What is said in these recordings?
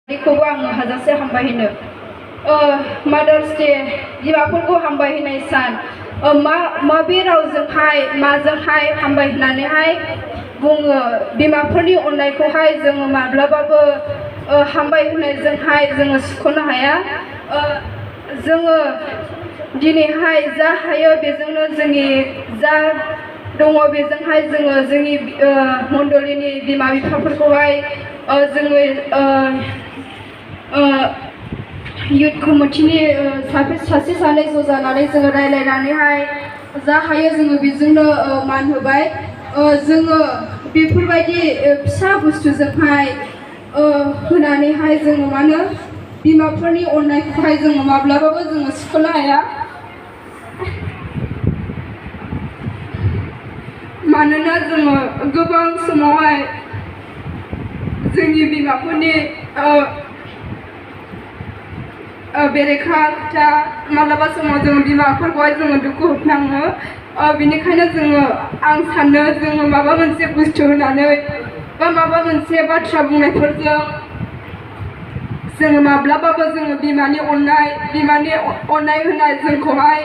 बेखौबो आङो हाजासे हामबाय होनो मादार्स डे बिमाफोरखौ हामबाय होनाय सान माबे रावजोंहाय माजोंहाय हामबाय होननानैहाय बुङो बिमाफोरनि अननायखौहाय जोङो माब्लाबाबो हामबाय होनायजोंहाय जोङो सुख'नो हाया जोङो दिनैहाय जा हायो बेजोंनो जोंनि जा दङ बेजोंहाय जोङो जोंनि मण्डलिनि बिमा बिफाफोरखौहाय जोङो युथ कमिटिनि सासे सानै ज' जानानै जोङो रायलायनानैहाय जा हायो जोङो बेजोंनो मान होबाय जोङो बेफोरबायदि फिसा बुस्थुजोंहाय होनानैहाय जोङो मानो बिमाफोरनि अननायखौहाय जोङो माब्लाबाबो जोङो सुख'नो हाया मानोना जोङो गोबां समावहाय जोंनि बिमाफोरनि बेरेखा खोथा मालाबा समाव जोङो बिमाफोरखौहाय जोङो दुखु होनाङो बेनिखायनो जोङो आं सानो जोङो माबा मोनसे बुस्थु होनानै बा माबा मोनसे बाथ्रा बुंनायफोरजों जोङो माब्लाबाबो जोङो बिमानि अननाय होनाय जोंखौहाय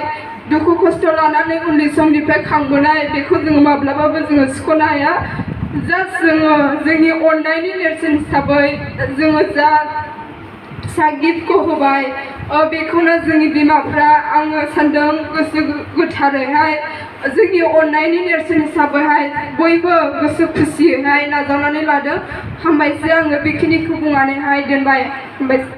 दुखु खस्थ' लानानै उन्दै समनिफ्राय खांबोनाय बेखौ जोङो माब्लाबाबो जोङो सुख'नो हाया जास्ट जोङो जोंनि अननायनि नेरसोन हिसाबै जोङो जा फिसा गिफ्टखौ होबाय बेखौनो जोंनि बिमाफ्रा आङो सान्दों गोसो गोथारैहाय जोंनि अननायनि नेरसोन हिसाबैहाय बयबो गोसो खुसियैहाय नाजावनानै लादों हामबायसै आङो बेखिनिखौ बुंनानैहाय दोनबाय हामबायसै।